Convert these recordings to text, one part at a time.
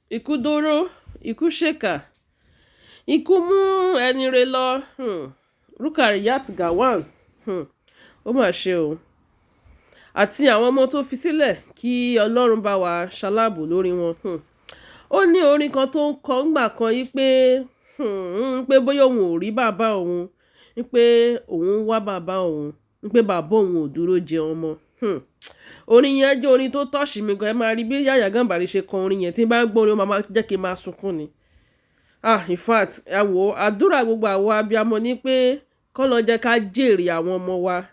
Ikú dóró, ikú ṣèkà, ikú mú ẹni rẹ̀ lọ. Rukayat Gawat. Ó mà ṣe o. Àti àwọn ọmọ tó fi sílẹ̀, kí Ọlọ́run bá wa ṣalábò lórí wọn. Ó ní orin kan tó ń kọ ńgbà kan yí pé, pé bóyá òun ò rí bàbá òun, wípé òun ń wá bàbá òun, wípé bàbá òun ò dúró jẹ ọmọ. Orin yẹn jẹ́ orin tó touch mi gan. Ẹ máa rí bí Yahya Gambari ṣe kọ orin yẹn. Tí n bá ń gbọ́ orin, ó máa jẹ́ kí n máa sunkún ni. Ah, in fact, ẹ wò, àdúrà gbogbo àwa abiyamọ ní pé kó lọ jẹ́ ká jèrè àwọn ọmọ wa.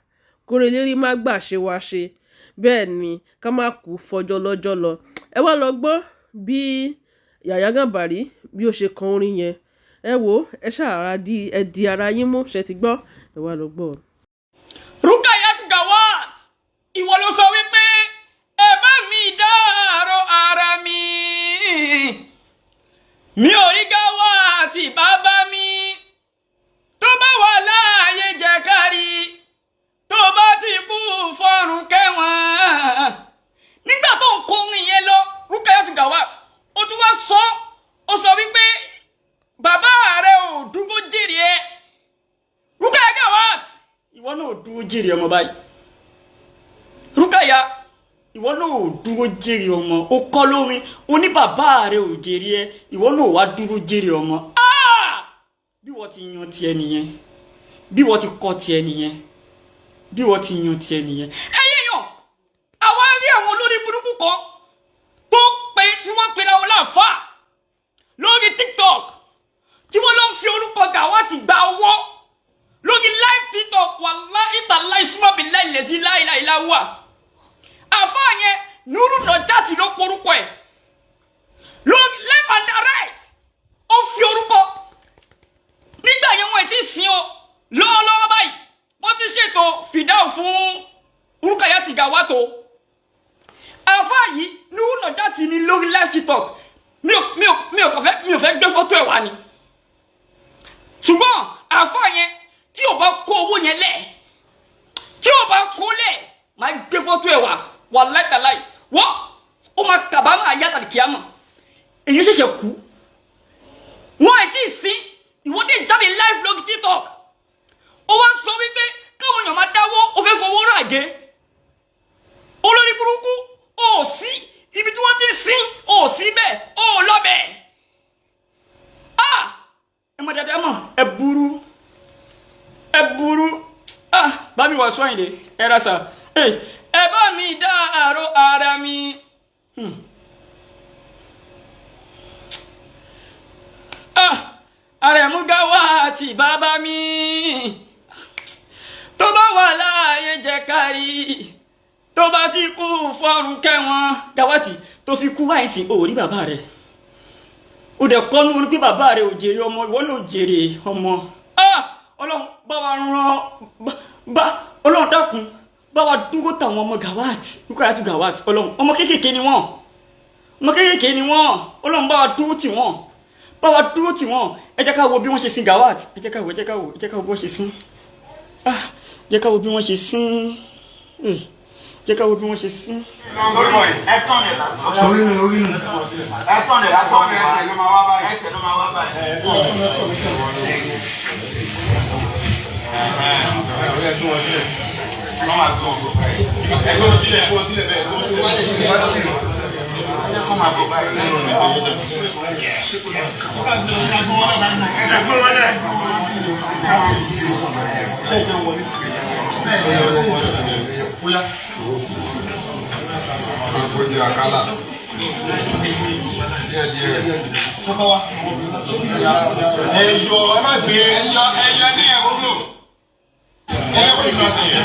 Kóre lérí má gbà ṣe wa ṣe. Bẹ́ẹ̀ ni, ká má kú fọjọ́ lọ́jọ́ lọ. Ẹ wá lọ gbọ́ bí Yahya Gambari bí ó ṣe kọ orin yẹn. Ẹ wò, ẹ ṣàrà di, ẹ di ara yín mú, ṣé ti gbọ́? Ẹ wá lọ gbọ́. Rukayat Gawat, ìwọ ló sọ wípé ẹ bá mi dárò ara mi, mi ò rí Gawat bàbá mi. Tó bá wà láàyè, jẹ́ kárí, tó bá ti kú, fọ́run kẹ́wọ̀n. Nígbà tó ń kọrin yẹn lọ, Rukayat Gawat, ó tún wá sọ, ó sọ wípé bàbá rẹ ò dúró jèrè ẹ. Rukayat Gawat, ìwọ náà ò dúró jèrè ọmọ báyìí. Rukaya, ìwọ náà ò dúró jèrè ọmọ. Ó kọ́ lórin, ó ní bàbá rẹ ò jèrè ẹ, ìwọ náà wá dúró jèrè ọmọ. Bí wọ́n ti yan tiẹ̀ nìyẹn, bí wọ́n ti kọ́ tiẹ̀ nìyẹn, bí wọ́n ti yan tiẹ̀ nìyẹn. Ẹyẹ yàn, àwa rí àwọn olórí burúkú kan tó pe tí wọ́n pera wọn láàfáà lórí TikTok, tí wọ́n lọ ń fi orúkọ Gawat gba owó lórí live TikTok. Wallahi tallahi summa billahi lazi la ilaha illa huwa. Àfáà yẹn, Nuru Nọjàtì ló porúkọ ẹ̀ lórí live and direct. Ó fi orúkọ nígbà yẹn, wọ́n ti sin o. Lọ́wọ́lọ́wọ́ báyìí, wọ́n ti ṣètò fìdáù fún Rukayat Gawat o. Àfáà yìí, Nuru Nọjàtì ní lórí live TikTok. Mi ò kàn fẹ́, mi ò fẹ́ gbé fọ́tò ẹ̀ wá ni, ṣùgbọ́n àfáà yẹn, tí o bá kó owó yẹn lẹ̀, tí o bá kó lẹ̀, máa gbé fọ́tò ẹ̀ wá. Wallahi tallahi, wọ́n ó máa kàbámọ̀ ayé àtàlì kíámọ̀. Èyí ṣẹ̀ṣẹ̀ kú, wọ́n ẹ̀ tí ì sí, ìwọ́de jáde live lórí TikTok, ó wá ń sọ wípé káwọn èèyàn máa dáwó, ó fẹ́ fowó ràgé. Olórí burúkú, ó sí ibi tí wọ́n ti sin, ó sí bẹ́ẹ̀, ó lọ bẹ́ẹ̀. Ah, ẹ mọ dáadáa mọ, ẹ burú, ẹ burú. Ah, bá mi wà sọ àyìnlé, ẹ ra sà, ẹ bá mi dá àrò ara mi. Ah, Àrẹ̀mú Gawat bàbá mi, tó bá wà láàyè, jẹ́ kárí, tó bá ti kú, fọ́run kẹ́wọ̀n. Gawat tó fi kú báyìí sí, ò rí bàbá rẹ̀. Ó dẹ̀ kọ́nú orí pé bàbá rẹ̀ ò jèrè ọmọ, ìwọ náà ò jèrè ọmọ. Ah, Ọlọ́run bá wa ràn bá, Ọlọ́run dákun, bá wa dúró tàwọn ọmọ Gawat, Rukayat Gawat. Ọlọ́run, ọmọ kéékèèké ni wọ́n, ọmọ kéékèèké ni wọ́n. Ọlọ́run bá wa dúró tì wọ́n, bá wa dúró tì wọ́n. Ẹ jẹ́ ká wo bí wọ́n ṣe sin Gawat. Ẹ jẹ́ ká wo, ẹ jẹ́ ká wo, ẹ jẹ́ ká wo bí wọ́n ṣe sin. Ah, jẹ́ ká wo bí wọ́n ṣe sin. Jẹ́ ká wo bí wọ́n ṣe sin. Orí mi, orí mi. Ẹ̀tọ́ rẹ̀ látọ̀ ní ẹsẹ̀ ló máa wá báyìí. Ẹsẹ̀ ló máa wá báyìí. Wọ́n máa gbọ́n bọ̀ báyìí. Ẹgbẹ́ wọn sílẹ̀, ẹgbẹ́ wọn sílẹ̀ bẹ́ẹ̀, ẹgbẹ́ wọn sílẹ̀ bẹ́ẹ̀. Wá sí. Wọ́n máa bọ̀ báyìí. Ẹgbẹ́ wọn lẹ̀. Bóyá. Kó jẹ àkàlà. Díẹ̀ díẹ̀. Ẹyọ, ẹ má gbé ẹyọ, ẹyọ ní ẹ̀kọ́. Ẹyọ kò ní lọ sí ẹ̀.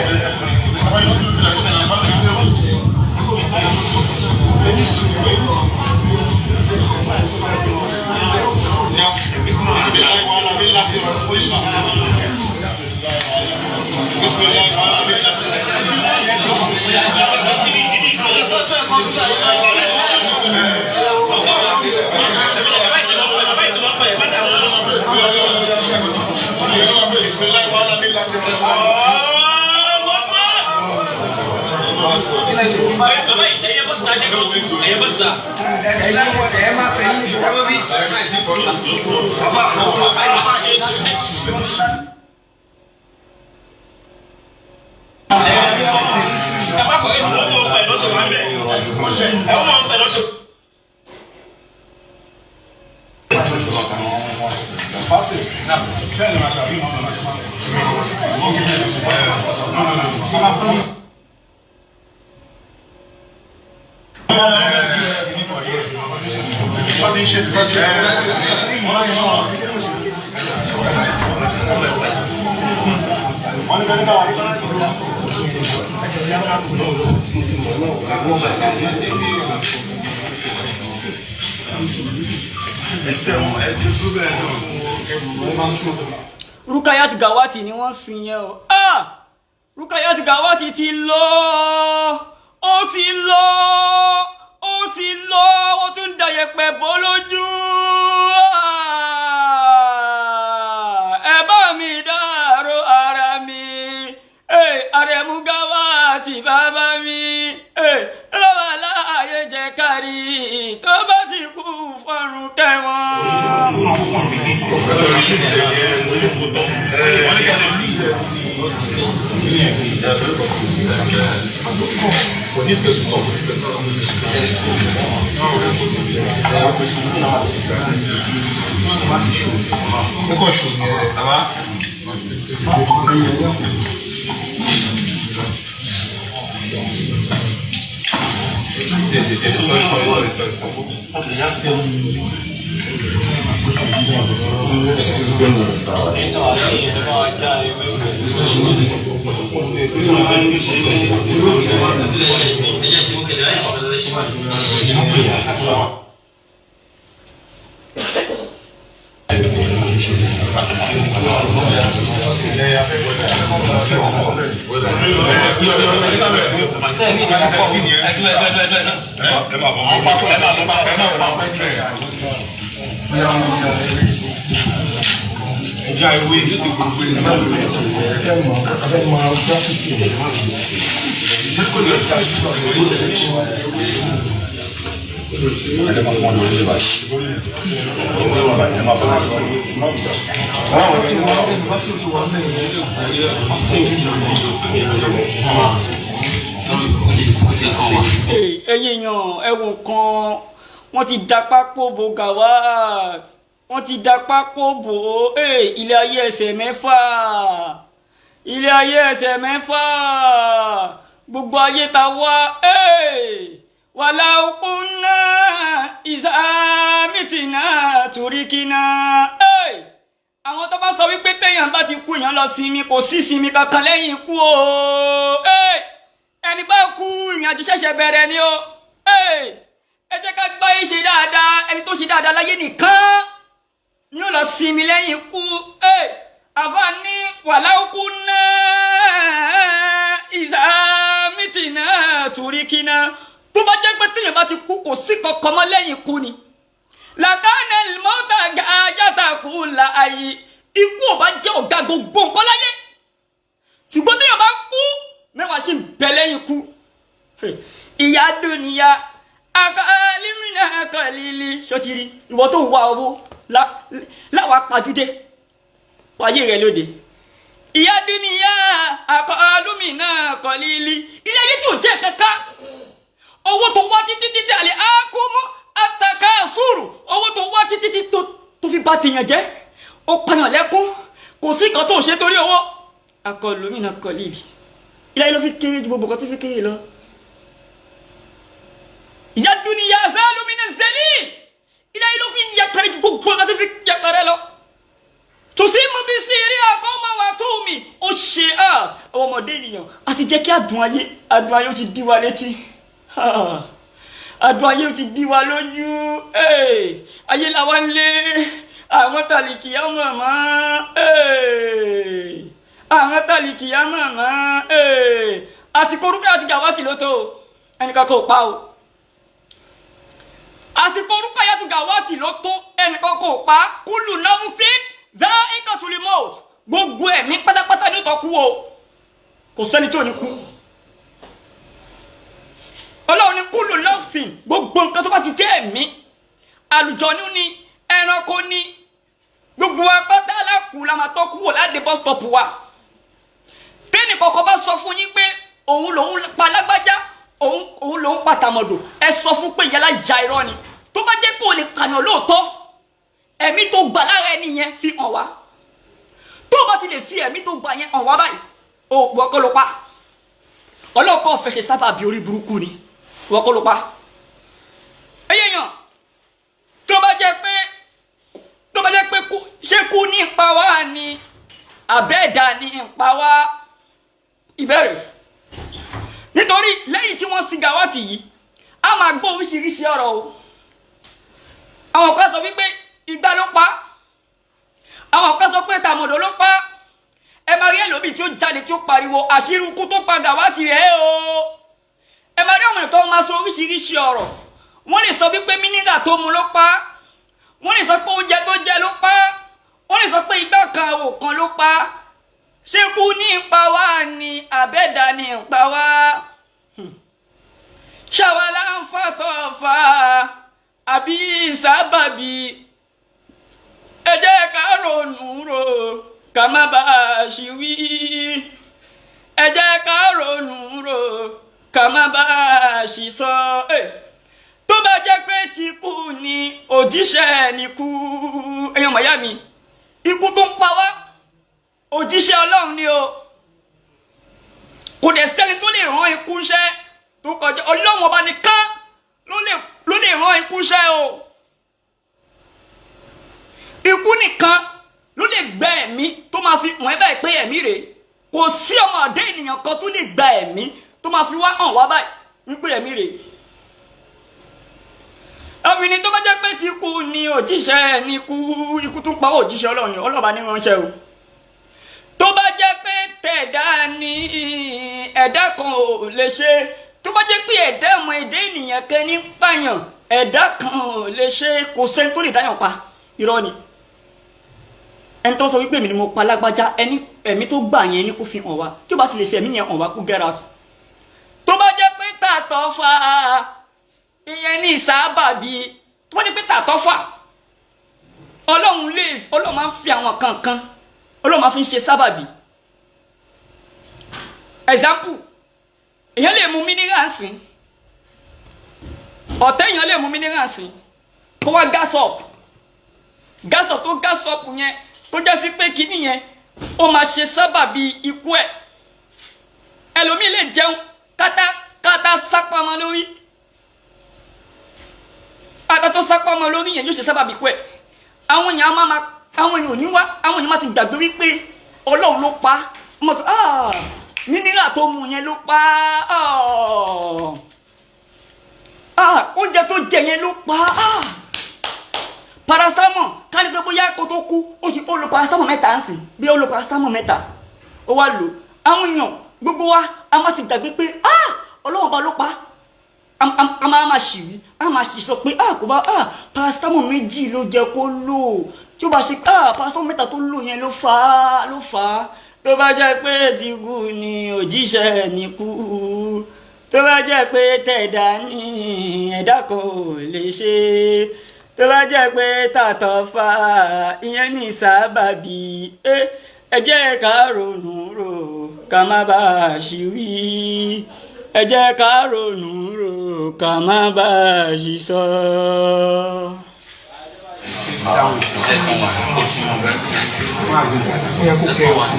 Rukayat Gawat ni wọ́n sin yẹn o. Ah! Rukayat Gawat ti lọ, ó ti lọ, ó ti lọ, wọ́n tún da yẹ̀pẹ̀ bọ́ lójú. Ah! Ẹ bá mi dárò ara mi, Arẹ̀mú Gawat bàbá mi, lọ́wọ́ láàyè jẹ́ kárí tó bá ti kú fọ́run kẹwọn. Ẹ̀yin èèyàn, ẹ̀wọ̀n kan wọ́n ti da pápó bo Gawat, wọ́n ti da pápó bò ó. Ilé ayé ẹsẹ̀ mẹ́fà, ilé ayé ẹsẹ̀ mẹ́fà, gbogbo ayé ta wá. Wàlá òkúnná ìsámìtìnà toríkìnà. Àwọn tó bá sọ wípé téèyàn bá ti kú èèyàn lọ sinmi, kò sí sinmi kankan lẹ́yìn ikú o. Ẹni bá kú ìrìnàjò ṣẹ̀ṣẹ̀ bẹ̀rẹ̀ ni o. Ẹ jẹ́ ká gbá yín ṣe dáadáa, ẹni tó ṣe dáadáa láyé nìkan ni ó lọ sinmi lẹ́yìn ikú. Àfa ní wàláwùkú náà ìsàmìtìnà tùríkìnà. Tó bá jẹ́ pé téèyàn bá ti kú kò sí kankan mọ́ lẹ́yìn ikú ni. Làkàna mọ́tà gàjáta kú la ayé, ikú ò bá jẹ́ ọ̀gá gbogbo nǹkan láyé, ṣùgbọ́n téèyàn bá kú mẹ́wàá sì ń bẹ lẹ́yìn ikú. Ìyá dùnìyà akọ́límìnà akọ́lílì ṣọ́tìrì, ìwọ tó wá owó láwa pàjúdé wáyé rẹ lóde. Ìyá dùnìyà akọ́límìnà akọ́lílì, ilé ayé tí ò jẹ́ kankan, owó tó wá títí títí àlẹ́ àkómú àtàkà sùúrù, owó tó wá títí títí tó fi bá tèèyàn jẹ́, ó pààyàn lẹ́kún, kò sí nǹkan tó ń ṣe torí owó. Akọ́límìnà akọ́lílì, ilé ayé ló fi kéré ju gbogbo nǹkan tó fi kéré lọ. Ìyá dúnìyà zálùmínà zẹlí, ilé ayé ló fi yẹpẹrẹ ju gbogbo nǹkan tó fi yẹpẹrẹ lọ. Tòsí mú bí sí eré àkọ́mọ wa tó mi ó ṣe àwọn ọmọdé ènìyàn àti jẹ́ kí adùn ayé ó ti dí wa létí, adùn ayé ó ti dí wa lójú. Ayé làwa ń lé àwọn tàlìkì àmọ̀mọ́, àwọn tàlìkì àmọ̀mọ́. Àsìkò Rukayat Gawat ló tó ẹnìkan kò pa o. Àsìkò Rukayat Gawat ló tó ẹnìkan kò pa. Kúlù náà ń fi dá ìkàtúlì mọ́ọ̀t, gbogbo ẹ̀mí pátápátá ní ìtọ́ kú o, kò sẹ́ni tí ò ní kú. Ọlọ́run ní kúlù lọ́fìn, gbogbo nǹkan tó bá ti jẹ́ ẹ̀mí, àlùjọ̀nú ni, ẹranko ni, gbogbo wa pátá alákùú la máa tọ́ kúrò láti bus stop wa. Tẹ́nì kọ̀ọ̀kan bá sọ fún yín pé òun lòun pa lágbájá, òun lòun pa tàmọ̀dò, ẹ sọ fún pé yálà ja irọ́ ni. Tó bá jẹ́ pé o lè pààyàn lóòótọ́, ẹ̀mí tó gbà lára ẹni yẹn fi hàn wá. Tó o bá ti lè fi ẹ̀mí tó gbà yẹn hàn wá báyìí, o wọ́n kọ́ ló pa. Ọlọ́kọ̀ fẹsẹ̀ sábà bí orí burúkú ni, wọ́n kọ́ ló pa. Ẹyẹ yàn, tó bá jẹ́ pé kú, ṣé kú ní ipa wá ni àbẹ́ẹ̀dá ní ipa wá? Ìbẹ̀rẹ̀ nítorí lẹ́yìn tí wọ́n sin Gawat yìí, a máa gbọ́ oríṣiríṣi ọ̀rọ̀ o. Àwọn kan sọ wípé igbá ló pa, àwọn kan sọ pé tàmọ̀dò ló pa. Ẹ máa rí ẹlòmíì tí ó jáde tí ó pariwo àṣírí ikú tó pa Gawat rẹ̀ o. Ẹ máa rí àwọn èèyàn tó máa sọ oríṣiríṣi ọ̀rọ̀. Wọ́n lè sọ wípé mineral tó mu ló pa, wọ́n lè sọ pé oúnjẹ tó jẹ ló pa, wọ́n lè sọ pé igbá kan àwò kan ló pa. Ṣé kú ní ipa wá ni àbẹ́dà ní ipa wá? Ṣàwálà ń fàtọ̀ fà àbí sábàbí? Ẹ jẹ́ ká ronú rò ká má bàa ṣì wí. Ẹ jẹ́ ká ronú rò ká má bàa ṣì sọ. Tó bá jẹ́ pé ti kú ni, òjíṣẹ́ ni kú. Ẹ̀yàn màyá mi, ikú tó ń pa wá, òjíṣẹ́ Ọlọ́run ni o. Kò dẹ̀ sẹ́ni tó lè rán ikú iṣẹ́ tó kọjá Ọlọ́run Ọba nìkan ló lè rán ikú iṣẹ́ o. Ikú nìkan ló lè gba ẹ̀mí tó máa fi hàn ẹ́ báyìí pé ẹ̀mí rèé. Kò sí ọmọ ọ̀dẹ́ ènìyàn kan tó lè gba ẹ̀mí tó máa fi wá hàn wá báyìí wípé ẹ̀mí rèé. Obìnrin, tó bá jẹ́ pé ti kú ni, òjíṣẹ́ ni kú. Ikú tó ń pa òjíṣẹ́ Ọlọ́run ni, Ọlọ́ba ní ránṣẹ́ o. Tó bá jẹ́ pé tẹ̀dá ni, ẹ̀dá kan ò lè ṣe. Tó bá jẹ́ pé ẹ̀dá ọmọ ẹ̀dá ènìyàn kan ní pààyàn, ẹ̀dá kan ò lè ṣe. Kò sẹ́ni tó lè dáyàn pa, irọ́ ni. Ẹni tó sọ wípé èmi ni mo pa lágbájá, ẹni ẹ̀mí tó gbà yẹn ní kó fi hàn wá. Tí ó bá ti lè fi ẹ̀mí yẹn hàn wá, kó get out. Tó bá jẹ́ pé tàtọ́ fà, ìyẹn ní sábàbí. Tó bá jẹ́ pé tàtọ́ fà, Ọlọ́run máa ń fi àwọn kankan, Ọlọ́run máa fi ń ṣe sábàbí. Example, èèyàn lè mu mineral sí, ọ̀tẹ̀ èèyàn lè mu mineral sí, kó wá gas up. Gas up tó gas up yẹn, tó jẹ́ sí pé kíní yẹn ó máa ṣe sábàbí ikú ẹ̀. Ẹlòmíì lè jẹun, kátá kátá sápamọ́ lórí, ata tó sápamọ́ lórí yẹn yóò ṣe sábàbí ikú ẹ̀. Àwọn èèyàn á máa àwọn èèyàn ò ní wá, àwọn èèyàn máa ti gbàgbé wípé Ọlọ́run ló pa á. Wọ́n sọ, "Ah, mineral tó mu yẹn ló pa á. Ah, oúnjẹ tó jẹ yẹn ló pa á. Paracetamol, ká ní pé bóyá kó tó kú, ó ti ó lo paracetamol mẹ́ta ń sìn, bí ó lo paracetamol mẹ́ta, ó wá lò." Àwọn èèyàn gbogbo wa a máa ti gbàgbé pé, ah, Ọlọ́run Ọba ló pa á. A máa ṣì wí, a máa ṣì sọ pé, ah, kò bá, ah, paracetamol méjì ló jẹ kó lò. Tí ó bá ṣe, ah, paracetamol mẹ́ta tó lò yẹn ló fà á, ló fà á. Tó bá jẹ́ pé ti kú ni, òjíṣẹ́ ní kú. Tó bá jẹ́ pé tẹ̀dá ní, ẹ̀dá kan ò lè ṣe. Tó bá jẹ́ pé tàtọ̀ fà, ìyẹn ní sábàbí. Ẹ jẹ́ ká ronú rò ká má bàa ṣì wí. Ẹ jẹ́ ká ronú rò ká má bàa ṣì sọ. Second one, oṣù second one.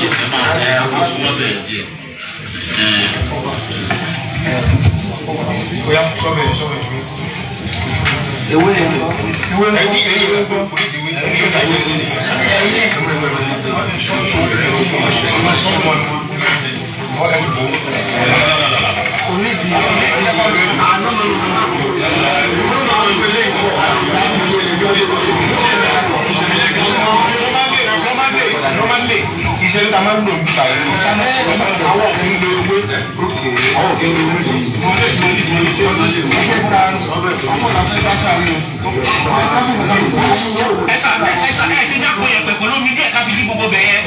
Yes, ẹ oṣù wọn bẹ̀rẹ̀ díẹ̀. Oya, sọ́bẹ̀ sọ́bẹ̀. Ewé. Ewé ẹni ẹni ewé gbọ́ kò ní ìwé ẹni ìwé ẹni. Onídìí. Iṣẹ́ tá a máa ń lò ń bíbá yìí, àwọn òkè ń lo ewé, àwọn òkè ń lo ewé yìí. Ẹsà ẹsà, ẹ ṣe jákòó yẹn pẹ̀lú omi díẹ̀ ká fi dí gbogbo bẹ̀ yẹn.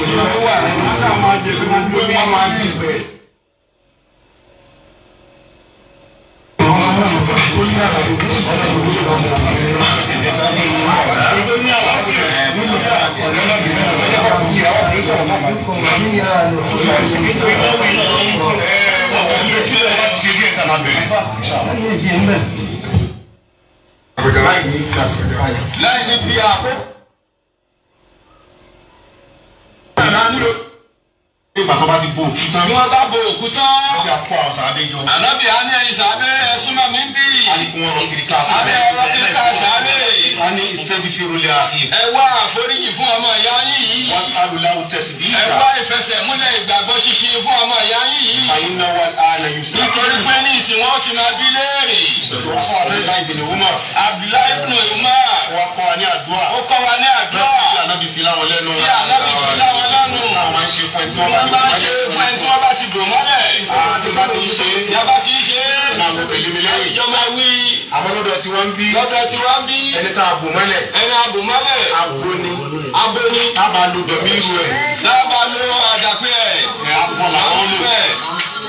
Láì ní ti àkókò. Ìgbà tó bá ti bo òkú tán. Tí wọ́n bá bo òkú tán. Ànábì á kó àwọn sàábé jọ. Ànábì á ní ẹ̀yin sàábé ẹ súnmọ́ mi ń bì. A ní kí wọ́n rọ kiri ká Àbí sàábé. ẹ rọ kiri ká sàábé. A ní istaghfiru li akhikum. Ẹ wá àforíjì fún ọmọ ìyá yín yìí. Was'alu lahu tasbita. Ẹ wá ìfẹsẹ̀múlẹ̀ ìgbàgbọ́ ṣíṣe fún ọmọ ìyá yín yìí. Fa innahu al-ana yus'al. Nítorí pé ní ìsìn wọn ó ti máa bí léèrè. Wọ́n Abdullahi bin Umar. Abdullahi ibn Umar. Wọ́n kọ́ wa ní àdúrà. Ó kọ́ wa ní àdúrà. Tí Ànábì fi láwọn lẹ́nu. Tí Ànábì fi láwọn lẹ́nu. Táwọn máa ń ṣe fún ẹ tí wọ́n Wọ́n bá bá ti ṣe fún ẹni tí wọ́n bá ti bò mọ́lẹ̀. Àti bá ti ń ṣe. Ní a bá ti ń ṣe é. Máa lọ tẹ̀lé mi lẹ́yìn. Ìjọ máa wí. Àmọ́ lọ́dọ̀ tí wọ́n ń bí. Lọ́dọ̀ tí wọ́n ń bí. Ẹni tá a bò mọ́lẹ̀. Ẹni a bò mọ́lẹ̀. Abo ni. Abo ni. Tá a bá lo dọ̀míìrù ẹ̀. Dábàá lo àdàpé ẹ̀. Ẹ̀ abọ́ làwọn lò.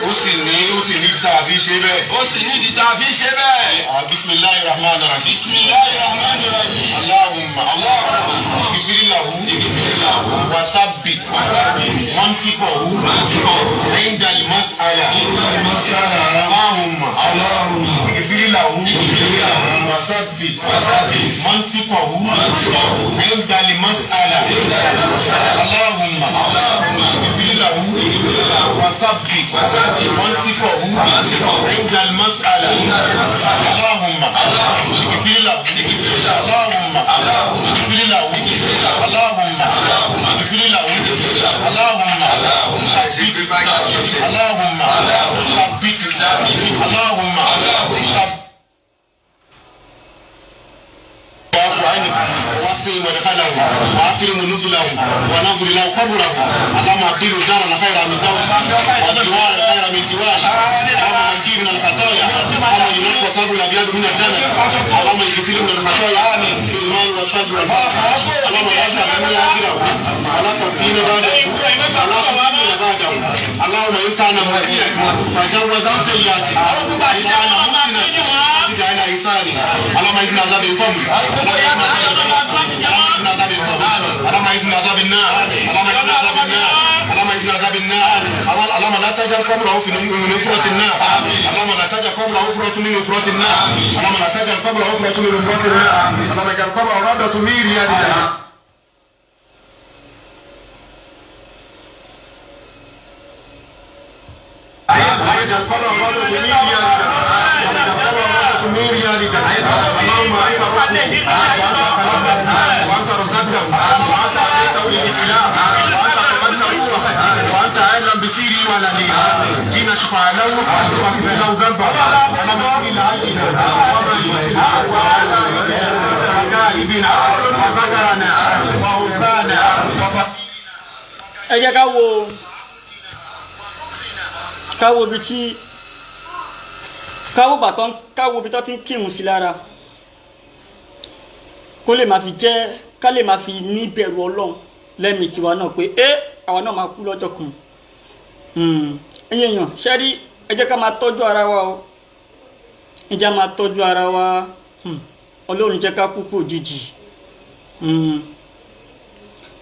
Ó sì ní tá a fi ṣe bẹ́ẹ̀. Ó sì ní ìdí tá a fi ṣe bẹ́ẹ̀. Bisimilahi rahman rahim. Bisimilahi rahman rahim. Allahumma. Allahumma. Igfiri lahu. Igfiri lahu. Wasabbit. Wasabbit. Mantiqahu. Mantiqahu. Inda al-mas'ala. Inda al-mas'ala. Allahumma. Allahumma. Igfiri lahu. Igfiri lahu. Wasabbit. Wasabbit. Mantiqahu. Mantiqahu. Inda al-mas'ala. Inda al-mas'ala. Allahumma. Allahumma. Igfiri lahu. Igfiri lahu. Wasabbit. Wasabbit. Mantiqahu. Mantiqahu. Inda al-mas'ala. Inda al-mas'ala. Allahumma. Allahumma. Igfiri lahu. Igfiri lahu. Allahumma. Allahumma. Igfiri lahu. Igfiri lahu. Allahumma. Allahumma. Igfiri lahu. Igfiri lahu. Allahumma. Allahumma. Sabbit. Allahumma. Allahumma. Sabbit. Allahumma. Allahumma. Sabbit. واعف عنه ووسع مدخله واكرم نزله ونظر له قبره اللهم ابدله دارا خيرا من داره وجوارا خيرا من جواره اللهم نجيه من الخطايا اللهم ينقى ثوب الابيض من الدنس اللهم اغسله من الخطايا بالماء والثلج والبرد اللهم لا تحرمنا اجره ولا تفتنا بعده ولا تفتنا بعده اللهم ان كان مسيئا تجاوز عن سيئاته وان كان محسنا فزد على احسانه اللهم اجعلنا عذاب القبر اللهم اجعلنا عذاب القبر اللهم اجعلنا عذاب النار اللهم اجعلنا عذاب النار اللهم اجعلنا عذاب النار اللهم لا تجعل قبره في من حفرة النار اللهم لا تجعل قبره حفرة من حفرة النار اللهم لا تجعل قبره حفرة من حفرة النار اللهم اجعل قبره روضة من رياض الجنة. اللهم اجعل قبره روضة من رياض الجنة. اللهم انت ربه وانت خلقته وانت رزقته وانت اعطيته الاسلام وانت قبلت روحه وانت اعلم بسيري وعلانيته جينا شفاعة له واغفر له ذنبه اللهم اغفر لعينا وميتنا وغائبنا وذكرنا وانثانا. Ẹ jẹ́ ká wo ibi tí ká wo bàtọ́, ká wo ibi tó ti ń kírun sí lára, kó lè máa fi jẹ́ ká lè máa fi ní bẹ̀rù Ọlọ́run lẹ́mìí tiwa náà pé ẹ àwa náà máa kú lọ́jọ́ kan. Ẹ̀yin èèyàn, ṣe rí, ẹ jẹ́ ká máa tọ́jú ara wa o, ẹ jẹ́ máa tọ́jú ara wa. Ọlọ́run jẹ́ ká kú kú òjijì.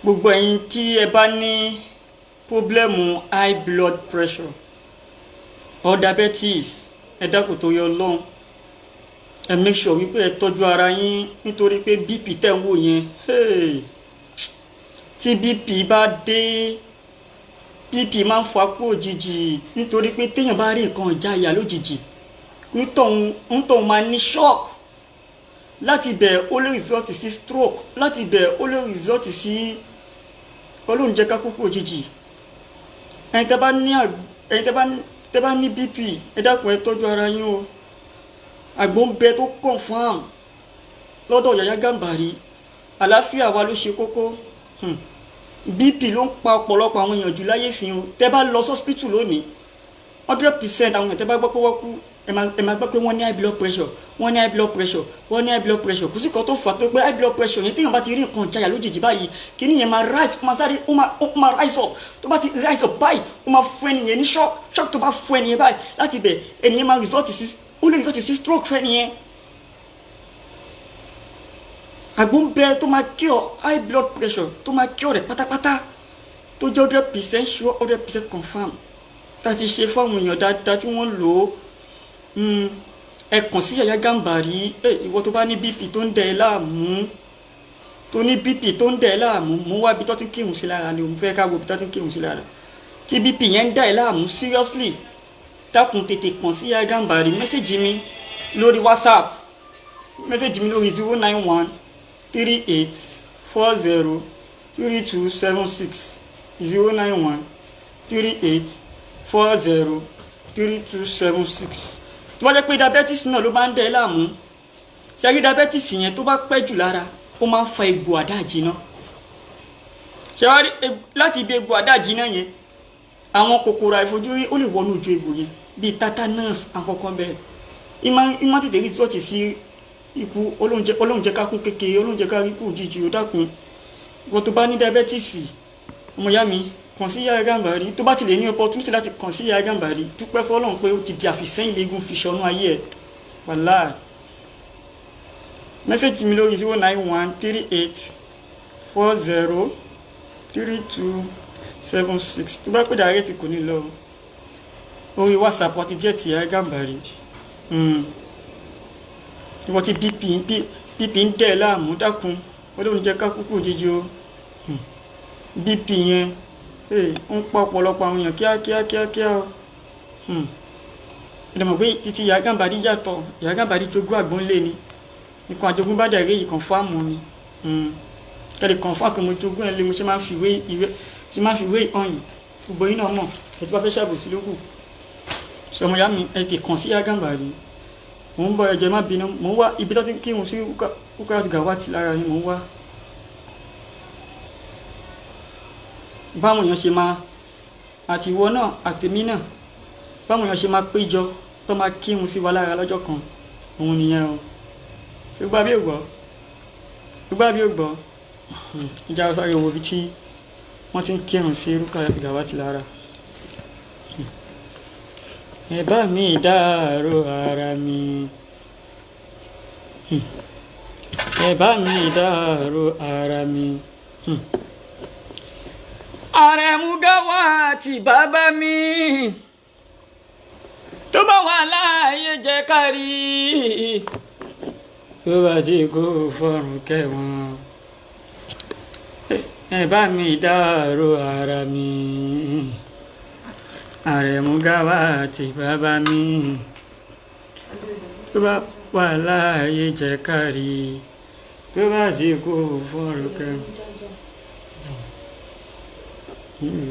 Gbogbo ẹ̀yin tí ẹ bá ní problem high blood pressure or diabetes, ẹ dákun tó yọ Ọlọ́run, ẹ make sure wípé ẹ tọ́jú ara yín, nítorí pé BP tẹ̀ ń wò yẹn, hey, tí BP bá dé, BP máa ń fa kú òjijì, nítorí pé téèyàn bá rí nǹkan ìjáyà lójijì, nítòhún máa ní shock. Láti bẹ̀, ó lè result sí stroke. Láti bẹ̀, ó lè result sí. Ọlọ́run jẹ́ ká kú kú òjijì. Ẹ̀yin tẹ́ bá ní BP, ẹ dákun, ẹ tọ́jú ara yín o. Àgbo ń bẹ tó confam lọ́dọ̀ Yàyà Gàmbàrí. Àlàáfíà wa ló ṣe kókó. BP ló ń pa ọ̀pọ̀lọpọ̀ àwọn èèyàn jù láyé sí o. Tẹ́ bá lọ sọ́spítù lónìí, 100% àwọn èèyàn tẹ́ bá gbọ́ pé wọ́n kú, ẹ máa gbọ́ pé wọ́n ní high blood pressure, wọ́n ní high blood pressure, wọ́n ní high blood pressure. Kò sí kan tó fà á tó pé high blood pressure yẹn, téèyàn bá ti rí nǹkan jayà lójijì báyìí, kíní yẹn máa rise, ó máa sáré, ó máa rise up. Tó bá ti rise up báyìí, ó máa fún ẹnìyẹn ní shock. Shock tó bá fún ẹnìyẹn báyìí, láti bẹ̀ ẹnìyẹn máa result sí, ó lè result sí stroke fún ẹnìyẹn. Àgbo ń bẹ tó máa cure high blood pressure, tó máa cure rẹ̀ pátápátá, tó jẹ́ 100% sure, 100% confirm, tá a ti ṣe fáwọn èèyàn dáadáa tí wọ́n lò ó. Ẹ kàn sí Yàyà Gàmbàrí. Ìwọ tó bá ní BP tó ń dẹ̀ ẹ́ láàmú, tó ní BP tó ń dẹ̀ ẹ́ láàmú, mú wá ibi tó ti ń kírun sí lára ni òun fẹ́ ká wo ibi tó ti ń kírun sí lára. Tí BP yẹn ń dà ẹ́ láàmú seriously, dákun, tètè kàn sí Yàyà Gàmbàrí. Message mi lórí WhatsApp, message mi lórí 09138403276, 09138403276. Tó bá jẹ́ pé diabetes náà ló bá ń dẹ̀ ẹ́ láàmú, ṣẹ́rí diabetes yẹn, tó bá pẹ́ jù lára, ó máa ń fa egbò àdáàjinná. Ṣẹ́wárí láti ibi egbò àdáàjinná yẹn, àwọn kòkòrò àìfojúrí ó lè wọnú ojú egbò yẹn bíi tetanus, àkọ́kọ́ bẹ́ẹ̀ ìmọ̀ tètè result sí ikú. Ọlọ́run jẹ́ ká kún kékeré, Ọlọ́run jẹ́ ká rí kú òjijì. Ó dákun, wọ́n tó bá ní diabetes, ọmọ ìyá mi, kàn sí Yàyà Gàmbàrí. Tó bá ti lè ní opportunity láti kàn sí Yàyà Gàmbàrí, dúpẹ́ fọlọ́run pé ó ti di àfìsẹ́yìn léegun fi ṣọnú ayé ẹ̀, wàláì. Message mi lórí 09138403276. Tó bá pè direct, kò ní lọ. Orí WhatsApp àti get Yàyà Gàmbàrí. Ìwọ tí BP ń dẹ̀ láàmú, dákun, Ọlọ́run jẹ́ ká kúkú òjijì o. BP yẹn ń pa ọ̀pọ̀lọpọ̀ àwọn èèyàn kíákíá kíákíá o. Ẹ mọ̀ pé títí Yàyà Gàmbàrí yàtọ̀. Yàyà Gàmbàrí jogún àgbọ̀n lé ni, nǹkan àjogúnbá dẹ̀ rí yìí, confirm ni. Kẹ́lẹ́ confirm pé mo jogún ẹ̀ lé. Mo ṣe máa ń fi ìwé ìwé ṣe máa ń fi ìwé hàn yìí. Gbogbo yín náà mọ̀. Ẹ tó bá fẹ́ ṣàbòsí lókù sọmọ ìyá mi, ẹ ti kàn sí Yàyà Gàmbàrí. Mò ń bọ̀, ẹ jọ̀ọ́, má bínú. Mò ń wá ibi tó ti ń kírun sí Rukayat Gawat lára yín. Mò ń wá báwọn èèyàn ṣe máa, àti ìwọ náà àtèmi náà, báwọn èèyàn ṣe máa péjọ tó máa kírun sí wa lára lọ́jọ́ kan, òun nìyẹn o. Gbogbo àbí ògbọ́, gbogbo àbí ògbọ́, ìjà sáré wo ibi tí wọ́n ti ń kírun sí Rukayat Gawat lára. Ẹ bá mi dárò ara mi, ẹ bá mi dárò ara mi. Àrẹ̀mú Gawat, bàbá mi, tó bá wà láàyè, jẹ́ kárí, tó bá ti kó, fọ́rùn kẹwọn. Ẹ bá mi dárò ara mi, Àrẹ̀mú Gawat, bàbá mi, tó bá wà láàyè, jẹ́ kárí, tó bá ti kó, fọ́rùn kẹwọn.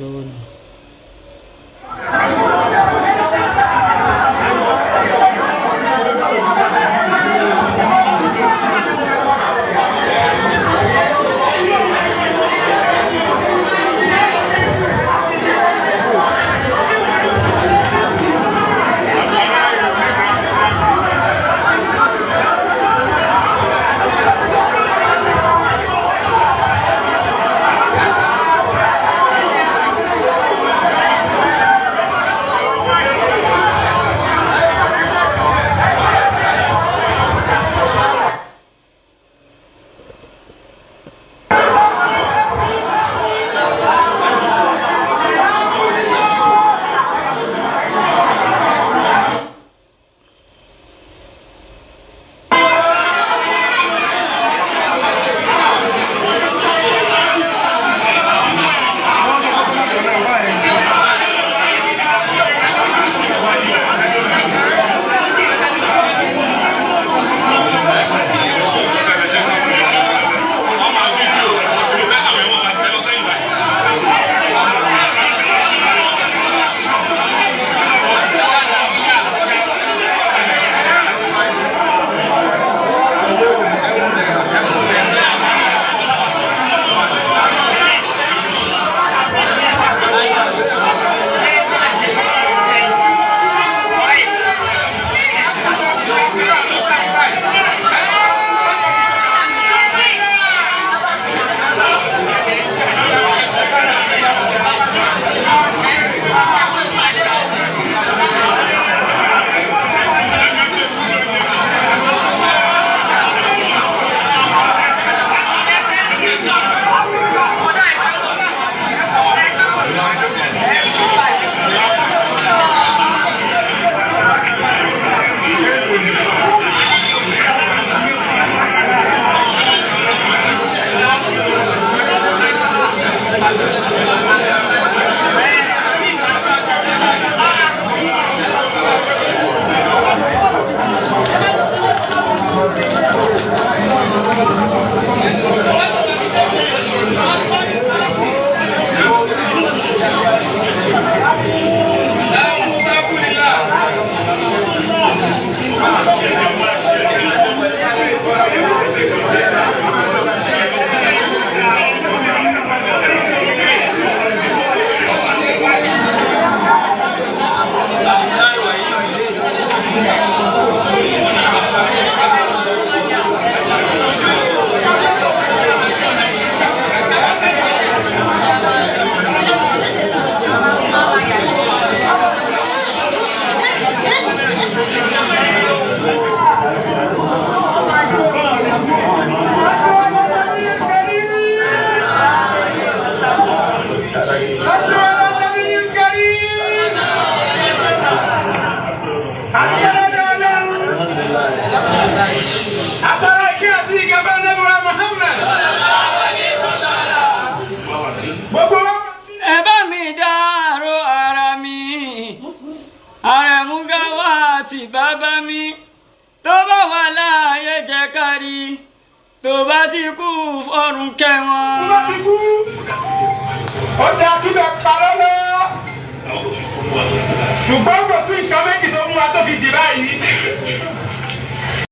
Lọ́wọ́ ni. Buhari, tó bá ti kú, fọ̀run kẹ́ wọn. Tó bá ti kú, ó dáa kí bẹ́ẹ̀ parọ́ lọ. Ṣùgbọ́n kò sí nǹkan méjì tó mú wa tó fi dì báyìí.